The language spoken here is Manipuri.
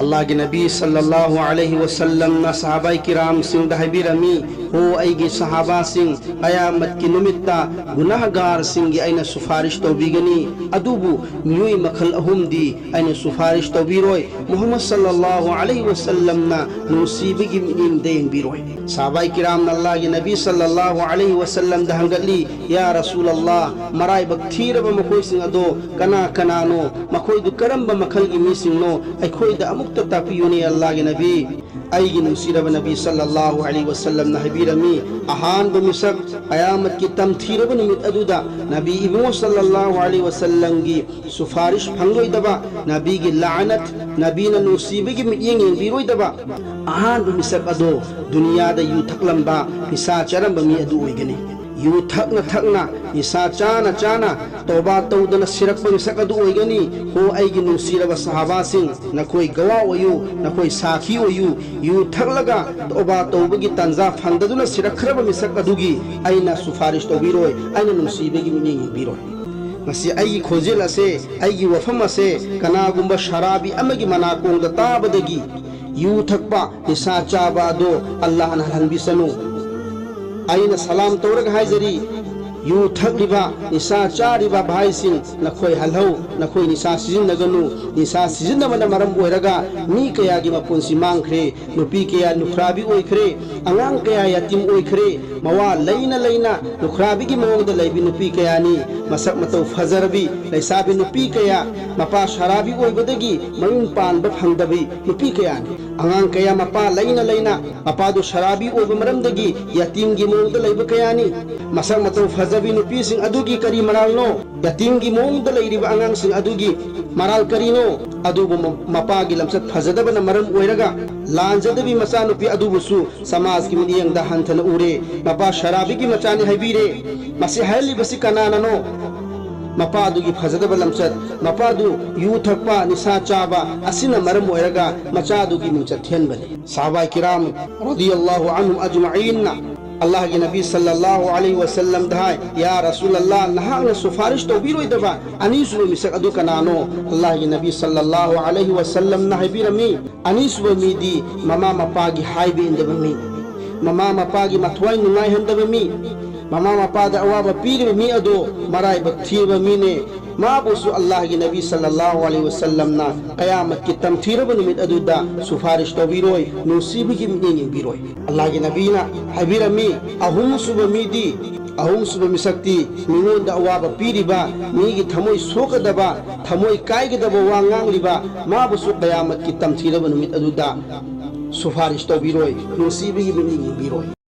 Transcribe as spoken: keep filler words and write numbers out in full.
ꯑꯜꯂꯥꯍꯒꯤ ꯅꯕꯤ ꯁꯜꯂꯜꯂꯥꯍꯨ ꯑꯂꯩꯍꯤ ꯋꯁꯜꯂꯝꯅ ꯁꯍꯥꯕꯥꯏ ꯀꯤꯔꯥꯝꯁꯤꯡꯗ ꯍꯥꯏꯕꯤꯔꯝꯃꯤ, "ꯍꯣ ꯑꯩꯒꯤ ꯁꯍꯥꯕꯥꯁꯤꯡ, ꯀꯌꯥꯃꯠꯀꯤ ꯅꯨꯃꯤꯠꯇ ꯒꯨꯅꯥꯍꯒꯥꯔꯁꯤꯡꯒꯤ ꯑꯩꯅ ꯁꯨꯐꯥꯔꯤꯁ ꯇꯧꯕꯤꯒꯅꯤ, ꯑꯗꯨꯕꯨ ꯃꯤꯑꯣꯏ ꯃꯈꯜ ꯑꯍꯨꯝꯗꯤ ꯑꯩꯅ ꯁꯨꯐꯥꯔꯤꯁ ꯇꯧꯕꯤꯔꯣꯏ, ꯃꯨꯍꯝꯃꯗ ꯁꯜꯂꯜꯂꯥꯍꯨ ꯑꯂꯩꯍꯤ ꯋꯁꯜꯂꯝꯅ ꯅꯨꯡꯁꯤꯕꯒꯤ ꯃꯤꯠꯌꯦꯡꯗ ꯌꯦꯡꯕꯤꯔꯣꯏ꯫" ꯁꯍꯥꯕꯥꯏ ꯀꯤꯔꯥꯝꯅ ꯑꯜꯂꯥꯍꯒꯤ ꯅꯕꯤ ꯁꯜꯂꯜꯂꯥꯍꯨ ꯑꯂꯩꯍꯤ ꯋꯁꯜꯂꯝꯗ ꯍꯪꯒꯠꯂꯤ, "ꯌꯥ ꯔꯁꯨꯂꯜꯂꯥꯍ, ꯃꯔꯥꯏꯕꯛ ꯊꯤꯔꯕ ꯃꯈꯣꯏꯁꯤꯡ ꯑꯗꯣ ꯀꯅꯥ ꯀꯅꯥꯅꯣ? ꯃꯈꯣꯏꯗꯨ ꯀꯔꯝꯕ ꯃꯈꯜꯒꯤ ꯃꯤꯁꯤꯡꯅꯣ? ꯑꯩꯈꯣꯏꯗ ꯑꯃꯨꯛꯇ ꯇꯥꯛꯄꯤꯌꯨꯅꯦ ꯑꯜꯂꯥꯍꯒꯤ ꯅꯕꯤ꯫" ꯑꯩꯒꯤ ꯅꯨꯡꯁꯤꯔꯕ ꯅꯕꯤ ꯁꯜꯂꯜꯂꯥꯍꯨ ꯑꯂꯩꯍꯤ ꯋꯁꯜꯂꯝꯅ ꯍꯥꯏꯕꯤꯔꯝꯃꯤ, ꯑꯍꯥꯟꯕ ꯃꯤꯁꯛ, ꯀꯌꯥꯃꯠꯀꯤ ꯇꯝꯊꯤꯔꯕ ꯅꯨꯃꯤꯠ ꯑꯗꯨꯗ ꯅꯕꯤ ꯏꯕꯨꯡꯉꯣ ꯁꯜꯂꯜꯂꯥꯍꯨ ꯑꯂꯩꯍꯤ ꯋꯁꯜꯂꯝꯒꯤ ꯁꯨꯐꯥꯔꯤꯁ ꯐꯪꯂꯣꯏꯗꯕ, ꯅꯕꯤꯒꯤ ꯂꯥꯅꯠ, ꯅꯕꯤꯅ ꯅꯨꯡꯁꯤꯕꯒꯤ ꯃꯤꯠꯌꯦꯡ ꯌꯦꯡꯕꯤꯔꯣꯏꯗꯕ ꯑꯍꯥꯟꯕ ꯃꯤꯁꯛ ꯑꯗꯣ ꯗꯨꯅꯤꯌꯥꯗ ꯌꯨ ꯊꯛꯂꯝꯕ, ꯅꯤꯁꯥ ꯆꯥꯔꯝꯕ ꯃꯤ ꯑꯗꯨ ꯑꯣꯏꯒꯅꯤ꯫ ꯌꯨ ꯊꯛꯅ ꯊꯛꯅ, ꯅꯤꯁꯥ ꯆꯥꯅ ꯆꯥꯅ, ꯇꯧꯕꯥ ꯇꯧꯗꯅ ꯁꯤꯔꯛꯄ ꯃꯤꯁꯛ ꯑꯗꯨ ꯑꯣꯏꯒꯅꯤ꯫ ꯍꯣ ꯑꯩꯒꯤ ꯅꯨꯡꯁꯤꯔꯕ ꯁꯍꯥꯕꯥꯁꯤꯡ, ꯅꯈꯣꯏ ꯒꯋꯥ ꯑꯣꯏꯌꯨ, ꯅꯈꯣꯏ ꯁꯥꯈꯤ ꯑꯣꯏꯌꯨ, ꯌꯨ ꯊꯛꯂꯒ ꯇꯧꯕꯥ ꯇꯧꯕꯒꯤ ꯇꯥꯟꯖꯥ ꯐꯪꯗꯗꯨꯅ ꯁꯤꯔꯛꯈ꯭ꯔꯕ ꯃꯤꯁꯛ ꯑꯗꯨꯒꯤ ꯑꯩꯅ ꯁꯨꯐꯥꯔꯤꯁ ꯇꯧꯕꯤꯔꯣꯏ, ꯑꯩꯅ ꯅꯨꯡꯁꯤꯕꯒꯤ ꯃꯤꯠꯌꯦꯡ ꯌꯦꯡꯕꯤꯔꯣꯏ꯫ ꯉꯁꯤ ꯑꯩꯒꯤ ꯈꯣꯟꯖꯦꯜ ꯑꯁꯦ, ꯑꯩꯒꯤ ꯋꯥꯐꯝ ꯑꯁꯦ ꯀꯅꯥꯒꯨꯝꯕ ꯁꯔꯥꯕꯤ ꯑꯃꯒꯤ ꯃꯅꯥꯀꯣꯡꯗ ꯇꯥꯕꯗꯒꯤ ꯌꯨ ꯊꯛꯄ, ꯅꯤꯁꯥ ꯆꯥꯕ ꯑꯗꯣ ꯑꯜꯂꯥꯍꯅ ꯍꯜꯍꯟꯕꯤꯁꯅꯨ꯫ ꯑꯩꯅ ꯁꯂꯥꯝ ꯇꯧꯔꯒ ꯍꯥꯏꯖꯔꯤ, ꯌꯨ ꯊꯛꯂꯤꯕ, ꯅꯤꯁꯥ ꯆꯥꯔꯤꯕ ꯚꯥꯏꯁꯤꯡ, ꯅꯈꯣꯏ ꯍꯜꯍꯧ, ꯅꯈꯣꯏ ꯅꯤꯁꯥ ꯁꯤꯖꯤꯟꯅꯒꯅꯨ꯫ ꯅꯤꯁꯥ ꯁꯤꯖꯤꯟꯅꯕꯅ ꯃꯔꯝ ꯑꯣꯏꯔꯒ ꯃꯤ ꯀꯌꯥꯒꯤ ꯃꯄꯨꯟꯁꯤ ꯃꯥꯡꯈ꯭ꯔꯦ, ꯅꯨꯄꯤ ꯀꯌꯥ ꯅꯨꯈ꯭ꯔꯥꯕꯤ ꯑꯣꯏꯈ꯭ꯔꯦ, ꯑꯉꯥꯡ ꯀꯌꯥ ꯌꯥꯇꯤꯝ ꯑꯣꯏꯈ꯭ꯔꯦ, ꯃꯋꯥ ꯂꯩꯅ ꯂꯩꯅ ꯅꯨꯈ꯭ꯔꯥꯕꯤꯒꯤ ꯃꯑꯣꯡꯗ ꯂꯩꯕꯤ ꯅꯨꯄꯤ ꯀꯌꯥꯅꯤ꯫ ꯃꯁꯛ ꯃꯇꯧ ꯐꯖꯔꯕꯤ ꯂꯩꯁꯥꯕꯤ ꯅꯨꯄꯤ ꯀꯌꯥ, ꯃꯄꯥ ꯁꯔꯥꯕꯤ ꯑꯣꯏꯕꯗꯒꯤ ꯃꯌꯨꯝ ꯄꯥꯟꯕ ꯐꯪꯗꯕꯤ ꯅꯨꯄꯤ ꯀꯌꯥꯅꯤ꯫ ꯑꯉꯥꯡ ꯀꯌꯥ ꯃꯄꯥ ꯂꯩꯅ ꯂꯩꯅ ꯃꯄꯥꯗꯨ ꯁꯔꯥꯕꯤ ꯑꯣꯏꯕ ꯃꯔꯝꯗꯒꯤ ꯌꯥꯇꯤꯝꯒꯤ ꯃꯑꯣꯡꯗ ꯂꯩꯕ ꯀꯌꯥꯅꯤ꯫ ꯃꯁꯛ ꯃꯇꯧ ꯐꯖꯕꯤ ꯅꯨꯄꯤꯁꯤꯡ ꯑꯗꯨꯒꯤ ꯀꯔꯤ ꯃꯔꯥꯜꯅꯣ? ꯌꯥꯇꯤꯝꯒꯤ ꯃꯑꯣꯡꯗ ꯂꯩꯔꯤꯕ ꯑꯉꯥꯡꯁꯤꯡ ꯑꯗꯨꯒꯤ ꯃꯔꯥꯜ ꯀꯔꯤꯅꯣ? ꯑꯗꯨꯕꯨ ꯃ-, ꯃꯄꯥꯒꯤ ꯂꯝꯆꯠ ꯐꯖꯗꯕꯅ ꯃꯔꯝ ꯑꯣꯏꯔꯒ ꯂꯥꯟꯖꯗꯕꯤ ꯃꯆꯥꯅꯨꯄꯤ ꯑꯗꯨꯕꯨꯁꯨ ꯁꯃꯥꯖꯀꯤ ꯃꯤꯠꯌꯦꯡꯗ ꯍꯟꯊꯅ ꯎꯔꯦ꯫ ꯃꯄꯥ ꯁꯔꯥꯕꯤꯒꯤ ꯃꯆꯥꯅꯤ ꯍꯥꯏꯕꯤꯔꯦ꯫ ꯃꯁꯤ ꯍꯥꯏꯍꯜꯂꯤꯕꯁꯤ ꯀꯅꯥꯅꯅꯣ? ꯃꯄꯥꯗꯨꯒꯤ ꯐꯖꯗꯕ ꯂꯝꯆꯠ, ꯃꯄꯥꯗꯨ ꯌꯨ ꯊꯛꯄ, ꯅꯤꯁꯥ ꯆꯥꯕ ꯑꯁꯤꯅ ꯃꯔꯝ ꯑꯣꯏꯔꯒ ꯃꯆꯥꯗꯨꯒꯤ ꯃꯤꯡꯆꯠ ꯊꯤꯍꯟꯕꯅꯤ꯫ ꯁꯍꯥꯕꯥꯏ ꯀꯤꯔꯥꯝ ꯔꯗꯤꯌꯜꯂꯥꯍꯨ ꯑꯟꯍꯨꯝ ꯑꯖꯃꯥꯏꯟꯅ ꯑꯜꯂꯥꯍꯒꯤ ꯅꯕꯤ ꯁꯜꯂꯜꯂꯥꯍꯨ ꯑꯂꯩꯍꯤ ꯋꯥꯁꯜꯂꯝꯗ ꯍꯥꯏ, "ꯌꯥ ꯔꯁꯨꯂꯜꯂꯥꯍ, ꯅꯍꯥꯛꯅ ꯁꯨꯐꯥꯔꯤꯁ ꯇꯧꯕꯤꯔꯣꯏꯗꯕ ꯑꯅꯤꯁꯨꯕ ꯃꯤꯁꯛ ꯑꯗꯨ ꯀꯅꯥꯅꯣ?" ꯑꯜꯂꯥꯍꯒꯤ ꯅꯕꯤ ꯁꯜꯂꯜꯂꯥꯍꯨ ꯑꯂꯩꯍꯤ ꯋꯥꯁꯜꯂꯝꯅ ꯍꯥꯏꯕꯤꯔꯝꯃꯤ, "ꯑꯅꯤꯁꯨꯕ ꯃꯤꯗꯤ ꯃꯃꯥ ꯃꯄꯥꯒꯤ ꯍꯥꯏꯕ ꯏꯟꯗꯕ ꯃꯤ, ꯃꯃꯥ ꯃꯄꯥꯒꯤ ꯃꯊ꯭ꯋꯥꯏ ꯅꯨꯡꯉꯥꯏꯍꯟꯗꯕ ꯃꯤ, ꯃꯃꯥ ꯃꯄꯥꯗ ꯑꯋꯥꯕ ꯄꯤꯔꯤꯕ ꯃꯤ ꯑꯗꯨ ꯃꯔꯥꯏꯕꯛ ꯊꯤꯔꯕ ꯃꯤꯅꯦ꯫ ꯃꯥꯕꯨꯁꯨ ꯑꯜꯂꯥꯍꯒꯤ ꯅꯕꯤ ꯁꯜꯂꯜꯂꯥꯍꯨ ꯑꯂꯩꯍꯤ ꯋꯥꯁꯜꯂꯝꯅ ꯀꯌꯥꯃꯠꯀꯤ ꯇꯝꯊꯤꯔꯕ ꯅꯨꯃꯤꯠ ꯑꯗꯨꯗ ꯁꯨꯐꯥꯔꯤꯁ ꯇꯧꯕꯤꯔꯣꯏ, ꯅꯨꯡꯁꯤꯕꯒꯤ ꯃꯤꯠꯌꯦꯡ ꯌꯦꯡꯕꯤꯔꯣꯏ꯫" ꯑꯜꯂꯥꯍꯒꯤ ꯅꯕꯤꯅ ꯍꯥꯏꯕꯤꯔꯝꯃꯤ, ꯑꯍꯨꯝꯁꯨꯕ ꯃꯤꯗꯤ, ꯑꯍꯨꯝꯁꯨꯕ ꯃꯤꯁꯛꯇꯤ ꯃꯤꯉꯣꯟꯗ ꯑꯋꯥꯕ ꯄꯤꯔꯤꯕ, ꯃꯤꯒꯤ ꯊꯃꯣꯏ ꯁꯣꯛꯀꯗꯕ, ꯊꯃꯣꯏ ꯀꯥꯏꯒꯗꯕ ꯋꯥ ꯉꯥꯡꯂꯤꯕ, ꯃꯥꯕꯨꯁꯨ ꯀꯌꯥꯃꯠꯀꯤ ꯇꯝꯊꯤꯔꯕ ꯅꯨꯃꯤꯠ ꯑꯗꯨꯗ ꯁꯨꯐꯥꯔꯤꯁ ꯇꯧꯕꯤꯔꯣꯏ, ꯅꯨꯡꯁꯤꯕꯒꯤ ꯃꯤꯠꯌꯦꯡ ꯌꯦꯡꯕꯤꯔꯣꯏ꯫